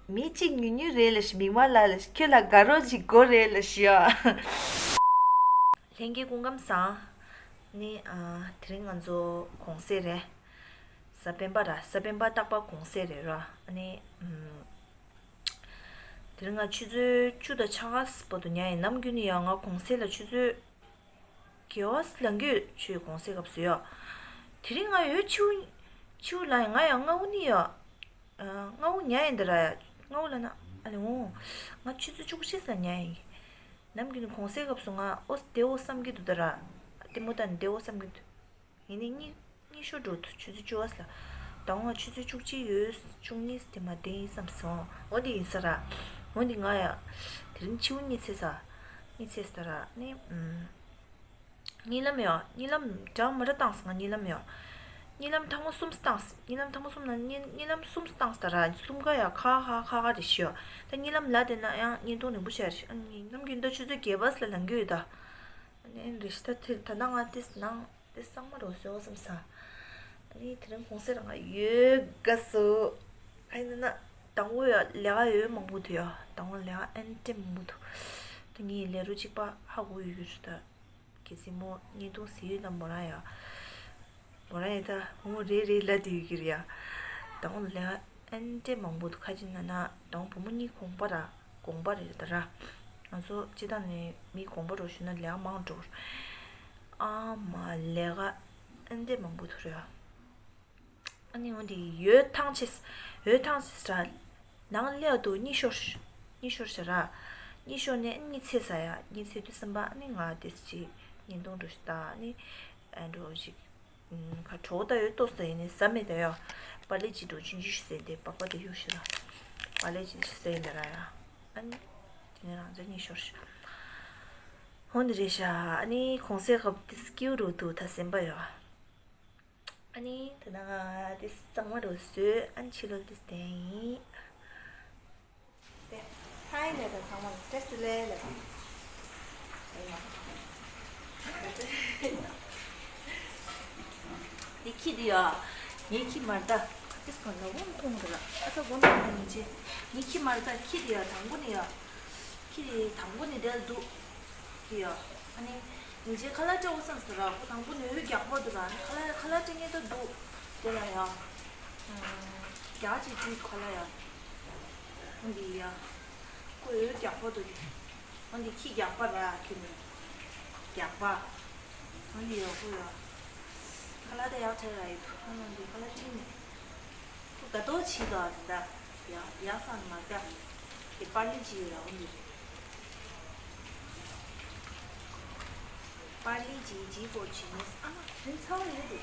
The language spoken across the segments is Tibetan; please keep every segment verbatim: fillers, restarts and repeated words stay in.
མི་གཅིག་ཉུང་ཉུང་རེད་ལ་ཤི། མི་མང་ལ་ལ་ཤི། ཁྱོད་ལ་དགའ་རོགས་ཅིག་དགོས་རེད་ལ་ཤི་ཡ། ལྷན་རྒྱས་སྐུ་ཁམས་བཟང་། ནི་ཨ་དེ་རིང་ང་ཚོ་གུང་སེང་རེད། གཟའ་སྤེན་པ་ར། གཟའ་སྤེན་པ་རྟག་པར་གུང་སེང་རེད་ར། ཨ་ནི་ཨམ། དེ་རིང་ང་ཆུ་ཚོད་བཅུ་དང་ཕྱེད་ཀ་བར་དུ་ཉལ་ཡིན། ནམ་རྒྱུན་ནི་ཡང་ང་གུང་སེང་ལ་ཆུ་ཚོད་བརྒྱད་པ་ལངས་ཀྱི་ཡོད། ཆུ་གུང་སེང་སྐབས་སུ་ཡོད། དེ་རིང་ང་ཡོད་ཆུ་ཆུ་ལ་ཡང་ང་ཡང་སྔ་བོ་ནི་ཡོད། ཨ། སྔ་བོ་ཉལ་ཡིན་ད་ར། སྔ་བོ་ལ་ན་ཨ་ལེ་འོང་། ང་ཆུ་ཚོད་བཅུ་གཅིག་ཙམ་ཉལ་ཡིན། ནམ་རྒྱུན་གུང་སེང་སྐབས་སུ་ང་ཨོ་བདེ་བོ་བསམ་གྱི་འདུག་ད་ར། ལྟད་མོ་ལྟ་ནས་བདེ་བོ་བསམ་གྱི་འདུག་ཡིན་ནའི་གཉིད་གཉིད་ཤོར་འགྲོ་འདུག་ཆུ་ཚོད་བཅུ་པ་ལ། ད་འོང་ང་ཆུ་ཚོད་བཅུ་གཅིག་ཡོད། བཅུ་གཉིས་དེ་མ་བདེ་ཡིན་བསམ་སོང་། འོ་འདི་ཡིན་ས་ར། འོ་འདི་ང་ཡ། དེ་རིང་ཕྱི་པོ་གཉིད་སད་ས། གཉིད་སད་ས་ར་ནི་ཨུམ། གཉིད་ལམ་ཡོད། གཉིད་ལམ་འདྲ་མི་འདྲ་བཏང་སོང་། ང་གཉིད་ལམ་ཡོད། གཉིད་ལམ་ཐེངས་མ་གསུམ་བཏང་སོང་། གཉིད་ལམ་ཐེངས་མ་གསུམ་ན་གཉིད་གཉིད་ལམ་གསུམ་བཏང་སོང་ད་ར། གསུམ་ཀ་ཡ་ཁ་ཁ་ཁ་ཁ་རེ་ཤི་ཡོད། ད་གཉིད་ལམ་ལ་དེ་ན་ཡང་གཉིད་སྟོང་རིང་པོ་ཤར་ཤི། ཨ་ནི་ནམ་རྒྱུན་ད་ཆུ་ཚོད་བརྒྱད་པ་ལ་ལངས་ཀྱི་ཡོད་ད། ཨ་ནི་རེ་ཤི་ད་དེ་ད་ན་ང་དེ་ནང་དེ་གཙང་མ་རུ་བཟོས་བསམ་ས། ཨ་ནི་དེ་རིང་གུང་སེང་རང་ང་ཡོད་དགའ་སོ། ཨ་ནི་ན་དང་པོ་ཡ་ལས་ཀ་ཡོད་མང་པོ་འདུག་ཡ། དང་པོ་ལས་ཀ་ཨན་ཏེ་མང་པོ་འདུག་ད་ངའི་ལས་རོགས་གཅིག་པ་ཧ་གོ་ཡོད་རེད་ད། གལ་སྲིད་མོ་བརྙན་ཐུང་གཟིགས་ཡོད་ན་མོ་རང་ཡ། མོ་རང་ཡ་ད་མོ་རེ་རེ་ལ་དེ་ཡོད་ཀྱི་རེད་ཡ། དང་པོ་ལས་ཀ་ཨན་ཏེ་མང་པོ་འདུག་ཁ་ཅིག་ན་ན་དང་བུ་མོ་གཉིས་གོང་པ་ར། གོང་པ་རེད་ད་ར། ང་ཚོ་སྤྱི་བཏང་ནས་མི་གོང་པ་རུ་ཞུ་ན་ལས་ཀ་མང་འགྲོ། ཨ་མ་ལས་ཀ་ཨན་ཏེ་མང་པོ་འདུག་རེད་ཡ། ཨ་ནི་འོན་ཏེ་ཡོད་ཐང་ཆད། ཡོད་ཐང་ཆད་ར། ནང་སླེབས་དུས་གཉིད་ཤོར། གཉིད་ཤོར་ཤག་ར། གཉིད་ཤོར་ནས་གཉིད་སད་ས་ཡ། གཉིད་སད་དུས་ཙམ་པ་ཨ་ནི་ང་དེ་ཅིག་བརྙན་ཐུང་འགྲོ་ཞིག་ད་ཨ་ནི་ཨ་འགྲོ་ཞིག་ཁ་གྲོགས་ད་ཡོད་ཏོག་ཙམ་ཡིན་ནི་ཟ་མེད་ད་ཡ། པ་ལི་ཅི་འགྲོ་ཆུང་ཆུང་ཞིག་ཟས་ཏེ་པགས་པ་དེ་གཡུག་ཤིག་ལ། པ་ལི་ཅི་ཞིག་ཟས་ཡིན་ད་ར་ཡ། ཨ་ནི་དེ་ནས་རང་ཚོ་གཉིད་ཤོར་ཤག་འོན་ཏེ་རེད་ཤག་ཨ་ནི་གུང་སེང་སྐབས་དེ་སྐྱིད་རུ་འདུག་ད་སེམས་པ་ཡོད། ཨ་ནི་ད་ནང་དེ་གཙང་མ་རུ་བཟོས། ཨ་ནི་ཕྱི་ལོགས་དེ་བསྟན་ཡིན། དེ་ཧའི་ལས་ཀ་ཚང་མ་བཀྲ་ཤིས་བདེ་ལེགས་ལས་ཀ། ཨེ་མ། དེ་ཁྱི་དེ་ཡ། ངའི་ཁྱི་མར་ད། ཨ་ཏིས་གང་ལ་དབང་ཐོང་དེ་ལ་ཨ་ས་དགོན་པ་ནང་ཡིན་ཅི། ངའི་ཁྱི་མར་ད་ཁྱི་དེ་ཡ་དང་པོ་ནས་ཡ། ཁྱི་དེ་དང་པོ་ནས་དེ་ལ་འདུག་དེ་ཡ། ཨ་ནི། ཉིན་རྗེས་ཁ་ལག་སྤྲད་འོ་བསམ་ཟེར་ར། ཁོ་དང་པོ་ནས་འོད་རྒྱག་པ་འདུག་ར། ཨ་ནི་ཁ་ལག་ཁ་ལག་སྤྲད་མཁན་ད་འདུག་དེ་ལ་ཡ། རྒྱག་ཅིག་བྲིས་ཁ་ལག་ཡ། འདི་ཡ། ཁོ་འོད་རྒྱག་པ་འདུག་འདི་ཁྱི་རྒྱག་པ་ར་ཁྱི་ནི། རྒྱག་པ། འདི་ཡ་ཁོ་ཡ། ཁ་ལག་ད་ཡག་ཆེ་ར་ཡི་འདུག་ཨ་ནི་འདི་ཁ་ལག་སྤྲད་ནས། ཁོ་དགའ་ཏོག་བྱེད་དོ་ད། ཡ་ཡ་སང་མ་ད། དེ་པར་ལི་ཅི་ཡོད་ར་འོ་འདི་རེད། པར་ལི་ཅི་ཅི་པོ་ཅི་ནས་ཨ་མ་དོན་ཚ་བ་ཡོད་དེ།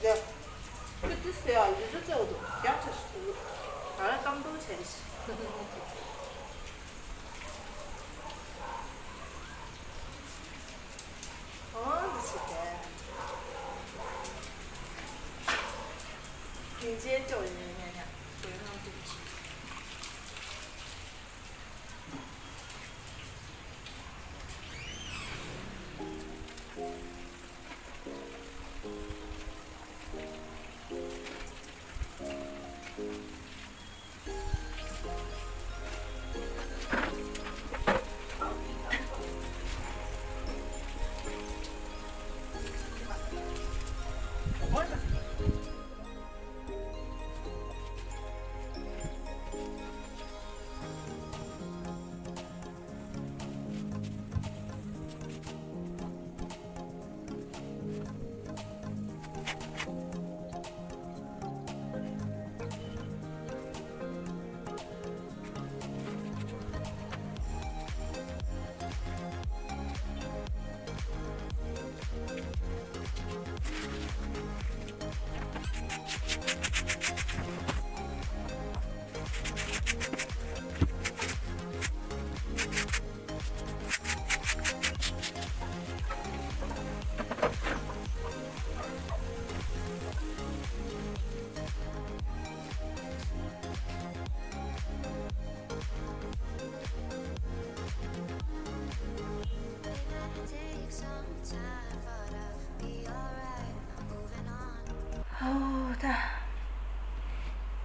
ཡ། ཁྱོད་དུས་ཟེར་ཡ་ལུས་སུ་བཙལ་བ་འདུག་རྒྱག་ཆ་ཞིག་འདུག་ང་ལ་གཏམ་མདོག་བྱས་ཤིག་ཨོ་འདི་ཞིག་རེད། རྒྱུན་ཆད་སྤྲོ་ཡོད་ཉ་ཉ་གོས་ངང་སྟོན་ཅིག་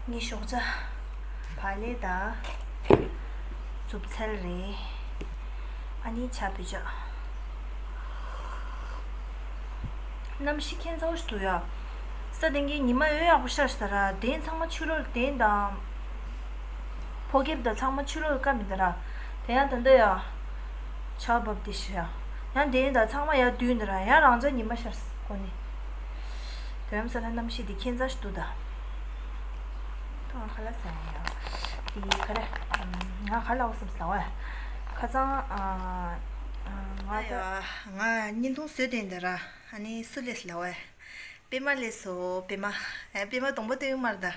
ངའི་ཞོགས་ཇ། བག་ལེབ་དང་། མཛུབ་ཚལ་རེད། ཨ་ནི་ཇ་བོད་ཇ། གནམ་གཤིས་ཁྱད་མཚར་ཞིག་འདུག་ཡ། ས་སྟེང་གི་ཉི་མ་འོད་ཡག་པོ་ཤར་ཤག་ར། གདན་ཚང་མ་ཕྱི་ལོགས་གདན་དང་། ཕོ་ཁེབས་དང་ཚང་མ་ཕྱི་ལོགས་ཀ་མི་འདུག་ར། དེ་ཡང་ད་ལྟ་ཡ། ཆར་འབབ་དེ་ཤི་ཡ། ཡང་གདན་དང་ཚང་མ་ཡར་བསྡུས་འདུག་ར། ཡང་རང་འཇགས་ཉི་མ་ཤར་སོང་ནི། དོན་ས་ལ་གནམ་གཤིས་དེ་ཁྱད་མཚར་ཞིག་འདུག་ད། ད་ང་ཁ་ལག་ཟ་ཡ་ཡ། དེ་ག་རེ། ང་ག་རེ་ལབ་དགོས་བསམ་ཟེར་ལབ་པ། ཁ་སང་ཨ། ང་ད། ང་བརྙན་ཐུང་བཟོས་བསྡད་འདུག་ར། ཨ་ནི་སུ་སླེབས་ལབ་པ། པད་མ་སླེབས་སོང་། པད་མ། ཨ། པད་མ་གདོང་པ་སྟོན་གྱི་མ་རེད་ད།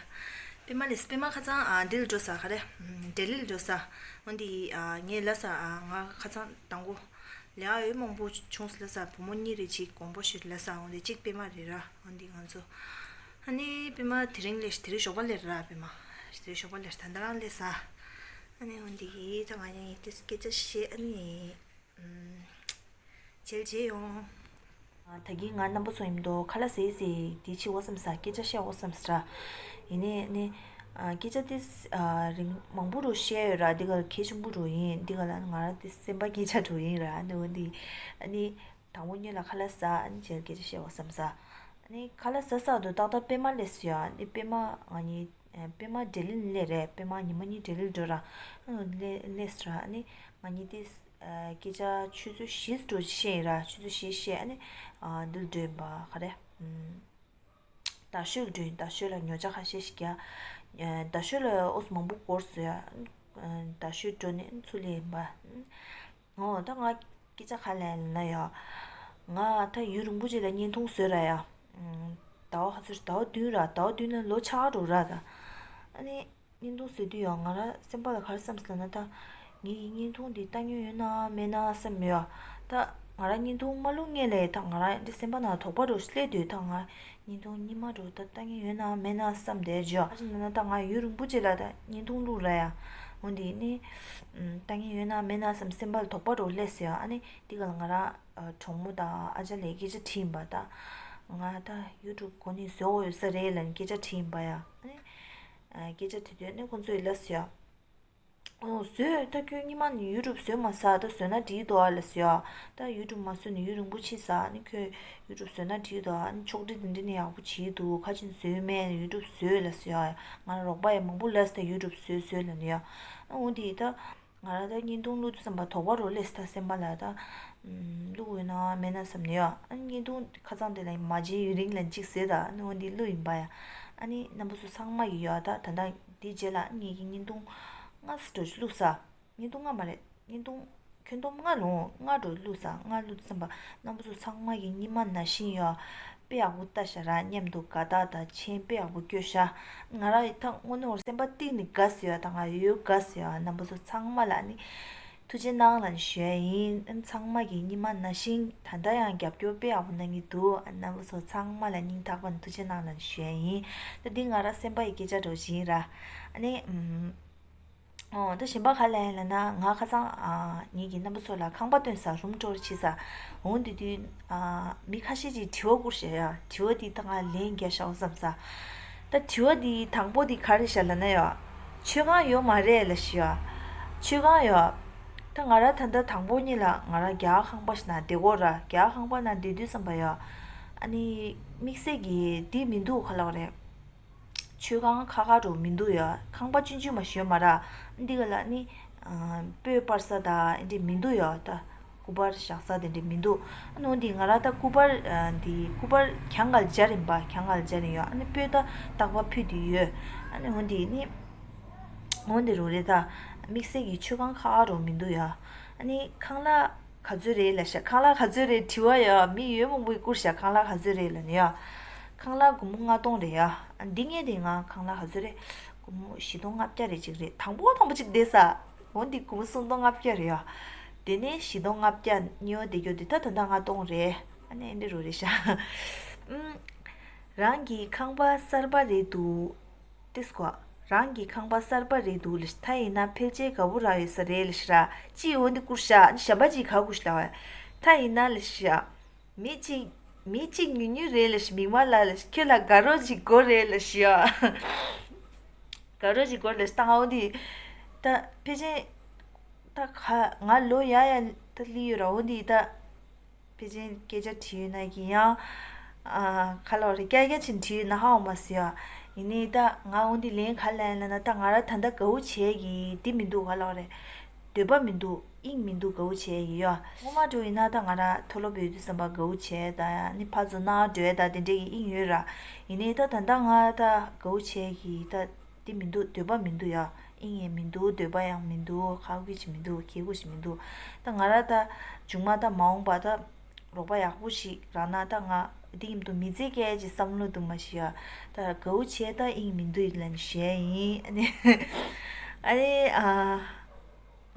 པད་མ་སླེབས། པད་མ་ཁ་སང་ཨ། འདི་ལ་འགྲོ་ས། ག་རེ། ལྡི་ལི་ལ་འགྲོ་ས། འོན་ཏེ་ཨ། ངས་ལབ་ས། ཨ། ང་ཁ་སང་དང་པོ་ལས་ཀ་ཡོད་མང་པོ་བྱུང་སོང་ལབ་ས། བུ་མོ་གཉིས་རེ་ཅིག་དགོངས་པ་ཞུས་ལབ་ས། འོན་ཏེ་གཅིག་པད་མ་རེད་ར། འོན་ཏེ་ང་ཚོ། ཨ་ནི་པད་མ་དེ་རིང་སླེབས། དེ་རིང་ཞོགས་པ་སླེབས་ར། པད་མ་དེ་རིང་ཞོགས་པ་སླེབས། ད་ལྟ་རང་སླེབས་ས། ཨ་ནི་འོན་ཏེ་ད་ང་གཉིས་དེ་སྐད་ཆ་བཤད། ཨ་ནི། ཨུམ། མཇལ་མཇལ་ཡོང་། ཨ། ད་གིན་ང་རྣམ་པ་ཚོ་མཉམ་དུ་ཁ་ལག་ཟས་ཟས་དེ་བྱེད་དགོས་བསམ་ས། སྐད་ཆ་བཤད་དགོས་བསམ་ས་ར། ཡིན་ནའི་ནི། ཨ། སྐད་ཆ་དེ། ཨ། རིང་མང་པོ་རུ་བཤད་ཡོད་ར། འདི་ག་ལ་གལ་ཆེན་པོ་རུ་ཡིན། འདི་ག་ལ་ང་རང་དེ་སེམས་པ་སྐད་ཆ་རུ་ཡིན་ར། ཨ་ནི་འོན་ཏེ། ཨ་ནི། དང་པོ་ཉིད་ལ་ཁ་ལག་ཟ། ཨ་ནི་རྗེས་སྐད་ཆ་བཤད་དགོས་བསམ་ས། ཨ་ནི་ཁ་ལག་ཟ་ས་དུས་ཏག་ཏག་པད་མ་སླེབས་སོང་ཡ། ཨ་ནི་པད་མ་ང་གཉིས། ཨ། པད་མ་ལྡི་ལི་ནས་སླེབས་རེད། པད་མ་ཉི་མ་གཉིས་ལྡི་ལི་འགྲོ་ར། ཨ་ནི་སླེབས་སླེབས་སོང་ར། ཨ་ནི་ང་གཉིས་དེ། ཨ། སྐད་ཆ་ཆུ་ཚོད་བཞི་འགྲོ་བཤད་ཡིན་ར། ཆུ་ཚོད་བཞི་བཤད། ཨ་ནི། ཨ། འདི་ལ་འགྲོ་ཡིན་པ། ག་རེ། ཨུམ། རྡ་ཤོད་ལ་འགྲོ་ཡིན། རྡ་ཤོད་ལ་ཉོ་ཆ་ཁ་ཤས་ཤིག་རྒྱག། ཨ། རྡ་ཤོད་ལ་ཨོ་ཙི་མང་པོ་འགོར་སོང་ཡ། ཨ། རྡ་ཤོད་འགྲོ་ནས་ཚུར་སླེབས་ཡིན་པ། ཨོ། ད་ང་སྐད་ཆ་ག་རེ་ལབ་ན་ཡ། ང་ད་ཡུན་རིང་པོ་ཅིག་ལ་བརྙན་ཐུང་བཟོས་ར་ཡ། ཨུམ། ཟླ་བ་ག་ཚོད། ཟླ་བ་བདུན་ར། ཟླ་བ་བདུན་ནས་ལོ་ཆགས་འགྲོ་ར་ད། ཨ་ནི། བརྙན་ཐུང་བཟོ་དུས་ཡང་ང་རང་སེམས་པ་ལ་ག་རེ་བསམ་སོང་ལབ་ན། ད་ངས་བརྙན་ཐུང་འདི་ལྟ་མྱོང་ཡོད་ན་མེད་ན་བསམ་ཡོད། ད་ང་རང་བརྙན་ཐུང་མ་བླུགས་སྔོན་ལ་ད་ང་རང་འདི་སེམས་པ་ནང་དོགས་པ་འདྲ་བོ་སླེབས་དུས། ད་ང་བརྙན་ཐུང་སྔོན་མ་འདྲ་བོ་ད་ལྟ་མྱོང་ཡོད་ན་མེད་ན་བསམ་བསྡད་བྱས། ག་རེ་ལབ་ན་ད་ང་ཡུན་རིང་པོ་ཅིག་ལ་ད་བརྙན་ཐུང་བླུགས་ར་ཡ། འོ་འདི་ནི། ཨུམ། ལྟ་མྱོང་ཡོད་ན་མེད་ན་བསམ། སེམས་པ་ལ་དོགས་པ་འདྲ་བོ་སླེབས་སོང་ཡ། ཨ་ནི་འདི་ག་ལ་ང་རང་། ཨ། གྲོགས་མོ་དང་ཨ་ཅག་ལ་སྐད་ཆ་དྲིས་ཡིན་པ། ད་ང་ད་ཡུ་ཊུབ་འགོ་ནས་བཟོ་དགོས་ཡོད་ས་རེད་ལབ་ནས་སྐད་ཆ་དྲིས་ཡིན་པ་ཡ། ཨ་ནི། ཨ། སྐད་ཆ་དྲིས་དུས་ནི་ཁོང་ཚོས་ལབ་སོང་ཡ། ཨོ། བཟོས། ད་ཁྱོད་སྔོན་མ་ནས་ཡུ་ཊུབ་བཟོས་མ་ཟ། ད་བཟོས་ན་འགྲིག་འདུག་ཨ་ལབ་སོང་ཡ། ད་ཡུ་ཊུབ་མ་བཟོས་ནས་ཡུན་རིང་པོ་ཕྱིན་ཟེར། ཨ་ནི་ཁྱོད་ཡུ་ཊུབ་བཟོས་ན་འགྲིག་འདུག་ཨ་ནི་ཕྱོགས་སྒྲིག་འདི་འདྲ་ནི་ཡག་པོ་བྱེད་འདུག་ག་ཅིག་བཟོས་མེད། ཡུ་ཊུབ་བཟོས་ལབ་སོང་ཡ། ང་རོགས་པ་ཡང་མང་པོ་ལབ་སོང་། ད་ཡུ་ཊུབ་བཟོས་བཟོས་ལབ་ནས་ཡ། ཨ། འོ་འདི་ད། ང་རང་ད་བརྙན་ཐུང་བླུགས་དུས་ཙམ་པ་དོགས་པ་འདྲ་བོ་སླེབས་སོང་ད་སེམས་པ་ལ། ད་ཨུམ། བླུགས་ཡོད་ན་མེད་ན་བསམ་ནས་ཡ། ཨ་ནི་བརྙན་ཐུང་ཁ་སང་དེ་ལ་མ་མཇལ་ཡུན་རིང་ལ་གཅིག་བཟོས། ད་ཨ་ནི་འོ་འདི་བླུགས་ཡིན་པ་ཡ། ཨ་ནི་རྣམ་པ་ཚོ་ཚང་མ་གིས་ཡ། ད་ད་ལྟ་འདི་རྗེས་ལ་ངེད་ཀྱིས་བརྙན་ཐུང་ལྔ་ཙམ་འདྲ་བོ་ཞིག་བླུགས་ས། བརྙན་ཐུང་ལྔ་མ་རེད། བརྙན་ཐུང་ཁྱོན་བསྡོམས་ལྔ་ལོང་། ལྔ་འདྲ་བོ་བླུགས་ས། ལྔ་བླུགས་དུས་ཙམ་པ་རྣམ་པ་ཚོ་ཚང་མ་གི་སྙིང་མ་ན་བཞིན་ཡོད། དཔེ་ཡག་པོ་ལྟ་ཤག་ར། མཉམ་དུ་དགའ་རྟགས་དང་མཆན་དཔེ་ཡག་པོ་བཀོད་ཤག་ང་རང་ད་དངོས་གནས་སེམས་པ་གཏིང་ནས་དགའ་སོང་ཡ། ད་ང་ཡོད་དགའ་སོང་ཡ། རྣམ་པ་ཚོ་ཚང་མ་ལ་ནི་ཐུགས་རྗེ་གནང་ལབ་ནས་ཞུ་ཡ་ཡིན། ཚང་མ་གི་སྙིང་མ་ན་བཞིན་ད་ལྟ་ཡང་རྒྱབ་སྐྱོར་དཔེ་ཡག་པོ་གནང་གི་འདུག་རྣམ་པ་ཚོ་ཚང་མ་ལ་སྙིང་ཐག་པ་ནས་ཐུགས་རྗེ་གནང་ལབ་ནས་ཞུ་ཡ་ཡིན། ད་འདི་ང་རང་སེམས་པ་ཡི་སྐད་ཆ་འདྲ་བོ་ཞིག་ཡིན་ར། ཨ་ནི། ཨོ། ད་གཞན་པ་ག་རེ་ལབ་ཡིན་ལབ་ན། ང་ཁ་སང་ཨ། ངེད་ཀྱིས་རྣམ་པ་ཚོ་ལ་ཁང་པ་སྟོན་ས། རུམ་ཊུར་བྱེད་ས། འོ་འདི་དུས་ཨ། མི་ཁ་ཤས་ཀྱིས་དྲི་བ་བསྐུར་ཤག་ཡ། དྲི་བ་འདི་ད་ང་ལན་རྒྱག་ཤག་བསམ་ས། ད་དྲི་བ་འདི་དང་པོ་འདི་ག་རེ་ཤག་ལབ་ན་ཡ། མཆོད་ཁང་ཡོད་མ་རེད་ལབ་ཤག་ཡ། མཆོད་ཁང་ཡ། ད་ང་རང་ད་ལྟ་དང་པོ་ཉིད་ལ་ང་རང་རྒྱ་གར་ཁང་པ་ཞིག་ནང་བསྡད་ཀྱི་ཡོད་ར། རྒྱ་གར་ཁང་པ་ནང་བསྡད་དུས་ཙམ་པ་ཡ། ཨ་ནི་དམིགས་བསལ་གྱི་འདི་མི་འདུག་ག་ལབ་དགོས་རེད། མཆོད་ཁང་ཁག་ཁག་འདྲ་བོ་མི་འདུག་ཡ། ཁང་པ་ཆུང་ཆུང་མ་ཞིག་ཡོད་མ་ར། འདི་ག་ལ་ནི། ཨ། སྤོས་སྤར་ས་དང་འདི་འདྲ་མི་འདུག་ཡ། ད་སྐུ་པར་བཞག་ས་དེ་འདྲ་མི་འདུག་ཨ་ནི་འོ་འདི་ང་རང་ད་སྐུ་པར། ཨ། འདི་སྐུ་པར་གྱང་ཁ་ལ་སྦྱར་ཡིན་པ། གྱང་ཁ་ལ་སྦྱར་ཡིན་ཡ། ཨ་ནི་སྤོས་ད་རྟག་པར་ཕུད་དེ་ཡོད། ཨ་ནི་འོ་འདི་ནི། འོ་འདི་རུ་རེད། ད་དམིགས་བསལ་གྱི་མཆོད་ཁང་ཁག་ཁག་འདྲ་བོ་མི་འདུག་ཡ། ཨ་ནི་ཁང་གླ་ག་ཚོད་རེད་ལབ་ཤག་ཁང་གླ་ག་ཚོད་རེད་དྲི་བ་ཡ། མི་ཡོད་མང་པོས་བསྐུར་ཤག་ཁང་གླ་ག་ཚོད་རེད་ལབ་ནས་ཡ། ཁང་གླ་སྒོར་མོ་ལྔ་སྟོང་རེད་ཡ། ཨ། འདི་ངས་དེ་ང་ཁང་གླ་ག་ཚོད་རེད། སྒོར་མོ་བཞི་སྟོང་ལྔ་བརྒྱ་རེ་ཅིག་རེད། དང་པོ་དང་པོ་ཅིག་བསྡད་ས། འོ་འདི་སྒོར་མོ་སུམ་སྟོང་ལྔ་བརྒྱ་རེད་ཡ། དེ་ནས་བཞི་སྟོང་ལྔ་བརྒྱ། གཉིས་པ་བསྡད་རྒྱུ་དེ་ད་ད་ལྟ་ལྔ་སྟོང་རེད། ཨ་ནི་འདི་རུ་རེད་ཤག་ཨུམ། རང་གི་ཁང་པ་གསར་པ་རེད་འདུག་ཏིས་ཀོ། རང་གི་ཁང་པ་གསར་པ་རེད་འདུག་ལབ་ཤག་ད་ཡིན་ན་ཕལ་ཆེར་དགའ་པོ་རག་ཡོད་ས་རེད་ལབ་ཤག་ར། ཅིག་འོ་འདི་བསྐུར་ཤག་ཨ་ནི་གཞན་པ་ཅིག་ག་བསྐུར་ཤག་ལབ་པ། ད་ཡིན་ན་ལབ་ཤག་མི་གཅིག་མི་གཅིག་ཉུང་ཉུང་རེད་ལབ་ཤག་མིག་དམར་ལ་ལབ་ཤག་ཁྱོད་ལ་དགའ་རོགས་ཅིག་དགོས་རེད་ལབ་ཤག་ག་རོ་ཞིག་སྐོར་ལས་བཏང་འོ་འདི། ད་ཕལ་ཆེར་ད་ག་ང་ལོ་ཡ་ཡ་ད་སླེབས་ཡོད་ར། འོ་འདི་ད་ཕལ་ཆེར་སྐད་ཆ་དྲིས་ཡོད་ན་གི་ཡང་ཨ་ག་ལབ་རེད། ཀྱ་ཀྱ་ཅིག་དྲིས་ཡོད་ན་ཧ་འོ་མ་སི་ཡ། ཡིན་ནའི་ད་ང་འོ་འདི་ལན་ག་ལབ་ཡིན་ལབ་ན། ད་ང་ར་ད་ལྟ་དགའ་བོ་བྱས་གི་འདི་མི་འདུག། ག་ལབ་རེད། འདོད་པ་མི་འདུག། དབྱིངས་མི་འདུག། དགའ་བོ་བྱས་ཡི་ཡོད། སྔོན་མ་འགྲོ་ཡིན་ན་ད་ང་ར་མཐོ་སློབ་ཡོད་དུས་ཙམ་པ་དགའ་བོ་བྱས་ད་ནི་ཕར་ཚུར་ནང་འགྲོ་ཡ་ད་དེ་འདྲས་ཀྱི་དབྱིངས་ཡོད་ར། ཡིན་ནའི་ད་ད་ལྟ་ང་ད་དགའ་བོ་བྱས་གི་ད་དེ་མི་འདུག། འདོད་པ་མི་འདུག་ཡ། དབྱིངས་ཡང་མི་འདུག། འདོད་པ་ཡང་མི་འདུག། ཁག་པོ་ཞིག་མི་འདུག། ཁེ་པོ་ཞིག་མི་འདུག། ད་ང་ར་ད་མཇུག་མ་ད་མ་འོངས་པ་ད་རོགས་པ་ཡག་པོ་ཞིག་རག་ན་ད་ང་འདི་ཡིན་དུ་མི་ཚེ་སྐྱེལ་ཅིག་བསམ་བློ་འདུག་མ་ཤི་ཡ། ད་དགའ་བོ་བྱས་ད་དབྱིངས་མི་འདུག་ལབ་ནས་བཤད་ཡིན། ཨ་ནི་ཨ་ནི་ཨ།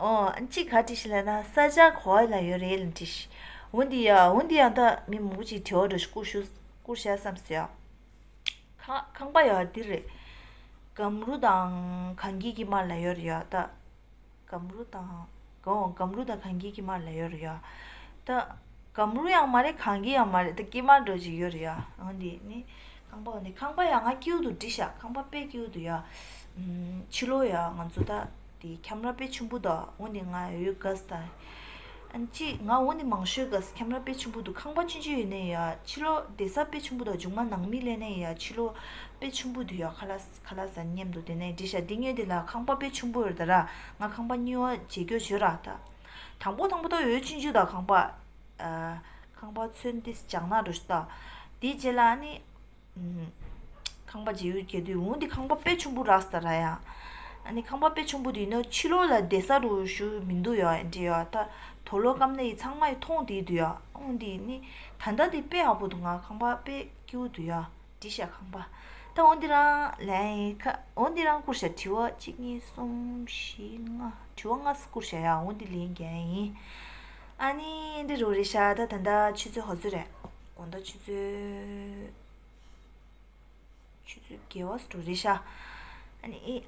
ཨོ། ཨ་ནི་གཅིག་ག་དྲིས་ཤིག་ལབ་ན། ས་ཆ་ག་བ་ལ་ཡོད་རེད་ལབ་དྲིས་ཤིག། འོ་འདི་ཡ། འོ་འདི་ཡང་ད་མི་མང་པོ་ཅིག་དྲི་བ་འདྲ་ཞིག་བསྐུར་ཤོག། བསྐུར་ཤག་བསམ་སོང་ཡ། ཁང་ཁང་པ་ཡ་འདི་རེད། སྒམ་རུ་དང་གངས་སྐྱིད་ཀྱི་མར་ལ་ཡོད་རེད་ཡ། ད་སྒམ་རུ་དང་གང་། སྒམ་རུ་དང་གངས་སྐྱིད་ཀྱི་མར་ལ་ཡོད་རེད་ཡ། ད་སྒམ་རུ་ཡང་མ་རེད། གངས་སྐྱིད་ཡང་མ་རེད། ད་དཀྱིལ་མ་འདྲ་ཅིག་ཡོད་རེད་ཡ། འོ་འདི་ནི་ཁང་པ། འོ་འདི་ཁང་པ་ཡ་ང་སྐྱིད་པོ་འདུག། འགྲིག་ཤག། ཁང་པ་དཔེ་སྐྱིད་པོ་འདུག་ཡ། ཕྱི་ལོགས་ཡ་ང་ཚོ་ད་དེ་ཁྱམས་ར་དཔེ་ཆེན་པོ་འདུག། འོ་འདི་ང་ཡོད་དགའ་སྟ། ཨ་ནི་གཅིག་ང་འོ་འདི་མང་ཤོས་དགའ་སྟ། ཁྱམས་ར་དཔེ་ཆེན་པོ་འདུག། ཁང་པ་ཆུང་ཆུང་ཡོད་ནའི་ཡ། ཕྱི་ལོགས་བསྡད་ས་དཔེ་ཆེན་པོ་འདུག། མཇུག་མ་ནང་མི་སླེབས་ནའི་ཡ། ཕྱི་ལོགས་དཔེ་ཆེན་པོ་འདུག་ཡ། ཁ་ལག་ཁ་ལག་ཟ་མཉམ་དུ་དེ་ནས་འགྲིག་ཤག། འདི་ངས་དེ་ལ་ཁང་པ་དཔེ་ཆེན་པོ་ཡོད་ད་ར། ང་ཁང་པ་གཉིས་པ་བརྗེ་སྐྱོར་བྱོས་ར་ད། དང་པོ་དང་པོ་ད་འོ་ཆུང་ཆུང་ད་ཁང་པ། ཨ། ཁང་པ་ཚོན་ཏིས་ལྗང་ནག་འདྲ་ཞིག་ད། དེའི་རྗེས་ལ་ཨ་ནི། ཨུམ། ཁང་པ་བརྗེ་པོ་བརྒྱབ་དུས་འོ་འདི་ཁང་པ་དཔེ་ཆེན་པོ་རག་སྟ་ར་ཡ། ཨ་ནི་ཁང་པ་དཔེ་ཆེན་པོ་དེ་ཡིན་ན་ཕྱི་ལོགས་ལ་བསྡད་ས་རུ་ཞུ་མི་འདུག་ཡ། འདི་ཡ་ད་དུག་ལོག་སྐམ་ནས་ཡི་ཚང་མ་ཡི་མཐོང་དེ་འདུག་ཡ། འོ་འདི་ནི་ད་ལྟ་དེ་དཔེ་ཡག་པོ་འདུག། ང་ཁང་པ་དཔེ་སྐྱིད་པོ་འདུག་ཡ། འགྲིག་ཤག་ཁང་པ། ད་འོ་འདི་རང་ལན་ཡིན་ཁ། འོ་འདི་རང་བསྐུར་ཤག། དྲི་བ་གཅིག་གཉིས་གསུམ་བཞི་ལྔ། དྲི་བ་ལྔ་བསྐུར་ཤག་ཡ། འོ་འདི་ལན་རྒྱག་ཡིན། ཨ་ནི་འདི་རུ་རེད་ཤག། ད་ད་ལྟ་ཆུ་ཚོད་ག་ཚོད་རེད། དགོང་དག་ཆུ་ཚོད། ཆུ་ཚོད་བརྒྱད་པ་ཙམ་རེད་ཤག། ཨ་ནི་ཨེ།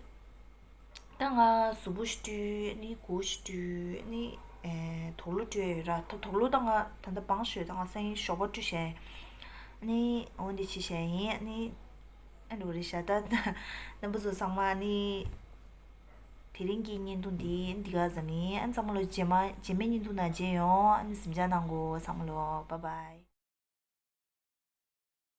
ད་ང་གཟུགས་པོ་ཞིག་བཀྲུས། ཨ་ནི་མགོ་ཞིག་བཀྲུས། ཨ་ནི་ཨེ་དུག་ལོག་བཀྲུས་ཡོད་ར། ད་དུག་ལོག་ད་ང་ད་ལྟ་སྦང་ཞོག། ད་ང་སང་ཉིན་ཞོགས་པ་བཀྲུས་བྱས། ཨ་ནི་འོ་འདི་བྱས་བྱས་ཡིན། ཨ་ནི་ཨ་འགྲོ་རེད་ཤག། ད་རྣམ་པ་ཚོ་ཚང་མ་ཨ་ནི་དེ་རིང་གི་བརྙན་ཐུང་འདི་འདི་ག་ཙམ་ཡིན། ཨ་ནི་ཚང་མ་ལོ་རྗེས་མ་རྗེས་མའི་བརྙན་ཐུང་ནང་མཇལ་ཡོང་། ཨ་ནི་གཟིམ་འཇག་གནང་གོ། ཚང་མ་ལོ་bye bye།